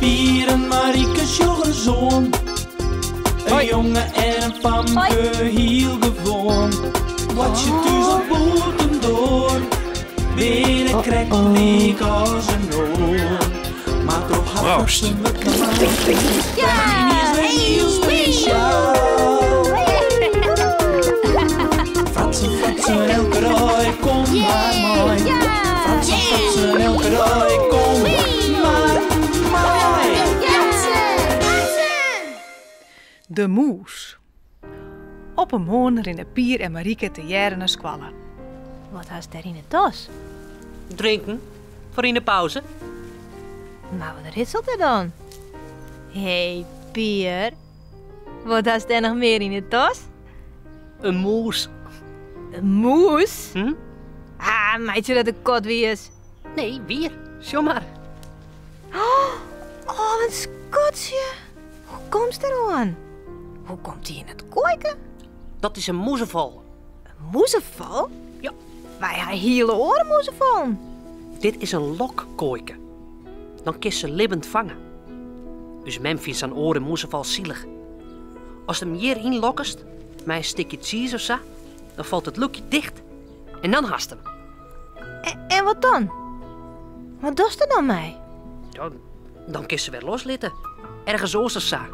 Pier en Marieke sjoch ris oan. In jonge en in famke, hiel gewoan. Boartsje thús of bûtendoar, binne krekt lyk as in oar. Mar troch har Proost. fratsen wurdt normaal. Is wer hiel spesjaal. Fratsen, fratsen, elke dei, kom mar mei. Fratsen, fratsen, elke dei, kom mar mei. De mûs. Op in moarn rinne Pier en Marieke tegearre nei skoalle. Wat hast dêr yn 'e tas? Drinken, foar yn 'e pauze. Mar wat ritselt der dan? Hé, Pier. Wat hast dêr noch mear yn 'e tas? In mûs. In mûs? Hm? Ah, meitsje dat de kat wies. Nee, wier. Sjoch mar. Oh, wat in skatsje. Hoe komst der oan? Hoe komt dy yn it koaike? Dat is in mûzefal. In mûzefal? Ja. Wy ha hiele oare mûzefallen. Dit is in lokkoaike. Dan kinst se libbend fange. Us mem fynt sa'n oare mûzefal silich. Ast him hjir ynlokkest, mei in stikje tsiis of sa, dan falt it lûkje ticht en dan hast him. En, en wat dan? Wat dochst der dan mei? Ja, dan kinst se wer loslitte. Ergens oars of sa.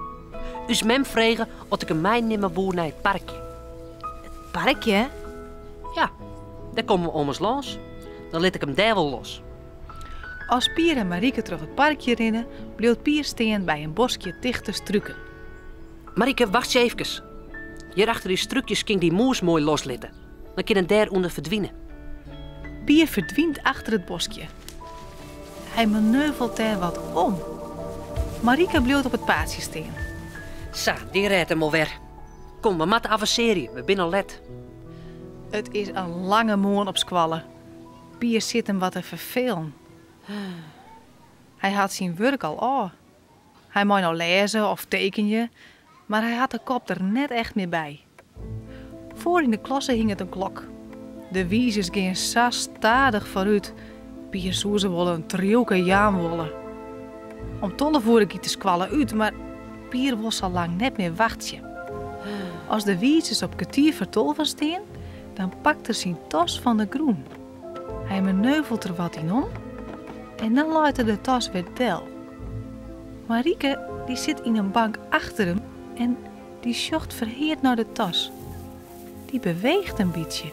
Us mem frege oft ik him meinimme woe nei it parkje. It parkje? Ja, dêr komme we ommers lâns. Dan lit ik him dêr wol los. As Pier en Marieke troch it parkje rinne, bliuwt Pier stean by in boskje tichte struken. Marieke, wachtsje eefkes. Hjir achter dy strukjes kin ik dy mûs moai loslitte. Dan kin it dêr ûnder ferdwine. Pier ferdwynt achter it boskje. Hy maneuvelt dêr wat om. Marieke bliuwt op it paadsje stean. Sa, dy rêdt him wol wer. Kom, we moatte avansearje, we binne al let. It is in lange moarn op skoalle. Pier sit him wat te ferfelen. Hy hat syn wurk al ôf. Hy mei no lêze of tekenje, mar hy hat de kop der net echt mear by. Foar yn de klasse hinget in klok. De wizers gean sa stadich foarút, Pier soe se wol in triuwke jaan wolle. Om 12 oere giet de skoalle út, mar Pier wol sa lang net mear wachtsje. As de wizers op kertier foar tolven stean, dan pakt er syn tas fan de grûn. Hy maneuvelt der wat yn om en dan leit er de tas wer del. Marieke dy sit yn in bank achter him en dy sjocht ferheard nei de tas. Dy beweecht in bytsje.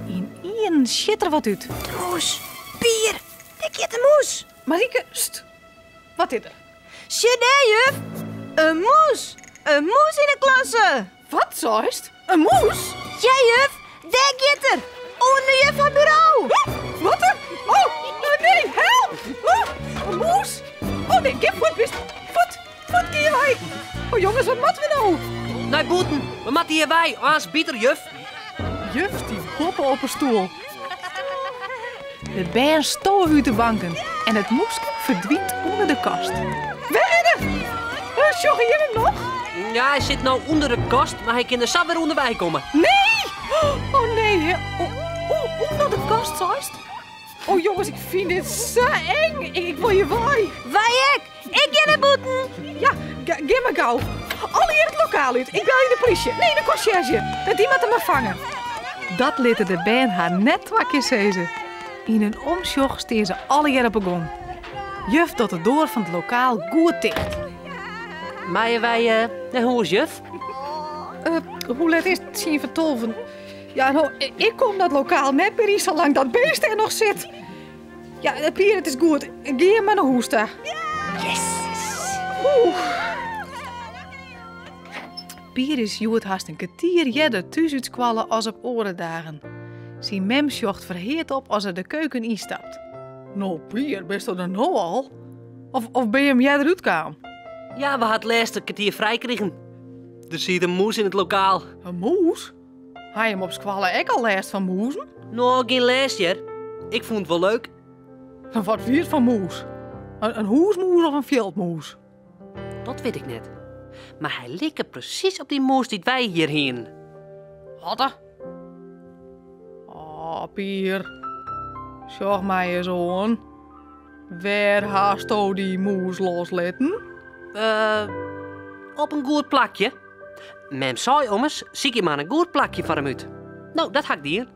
Ynienen sjit der wat út. De mûs! Pier, dêr giet de mûs! Marieke, st! Wat is der? Sjoch dêr, juf! In mûs! In mûs yn 'e klasse! Wat seist? In mûs? Ja, juf, dêr giet er! Under juf har buro! Wat? Oh, nee, help! Oh, in mûs? Oh nee, gean fuort, bist. Fuort, fuort, gean wei. Oh jonges, wat moatte we no? Nei bûten, we moatte hjir wei, aanst byt er juf. Juf stiet boppe op 'e stoel. De bern stowe út de banken en it mûske ferdwynt ûnder de kast. Wêr is er? Eh, sjogge jim him noch? Ja, hy sit no ûnder de kast, mar hy kin der sa wer ûnderwei komme. Nee! Oh nee, ûnder de kast seist? Oh jonges, ik fyn dit sa eng. Ik wol hjir wei. Wy ek! Ik gean nei bûten! Ja, gean mar gau. Allegear it lokaal út. Ik belje de polysje. Nee, de konsjerzje. Dy moat him mar fange. Dat litte de bern har net twa kear sizze. Yn in omsjoch stean se allegear op 'e gong. Juf docht de doar fan it lokaal goed ticht. Meie wy nei hûs, juf? Hoe let is it? Tsien foar tolven. Ja, no, ik kom dat lokaal net mear yn salang't dat beest dêr noch sit. Ja, Pier, it is goed. Gean mar nei hûs ta. Yes! Oeh. Pier is hjoed hast in kertier earder thús út skoalle as op oare dagen. Syn mem sjocht ferheard op as er de keuken ynstapt. No, Pier, bisto der no al? Of, of bin jim earder útkaam? Ja, we ha it lêste kertier frij krigen. Der siet in mûs yn it lokaal. In mûs? Ha jim op skoalle ek al lêst fan mûzen? No, gjin lêst hear. Ik fûn it wol leuk. Wat wie it foar mûs? In hûsmûs of in fjildmûs? Dat wit ik net. Mar hy like presys op dy mûs dy't wy hjir hienen. Wat? Oh, Pier. Sjoch my ris oan. Wêr hasto dy mûs loslitten? Eh, op in goed plakje. Mem sei ommers, sykje mar in goed plakje foar him út. No, dat ha ik dien.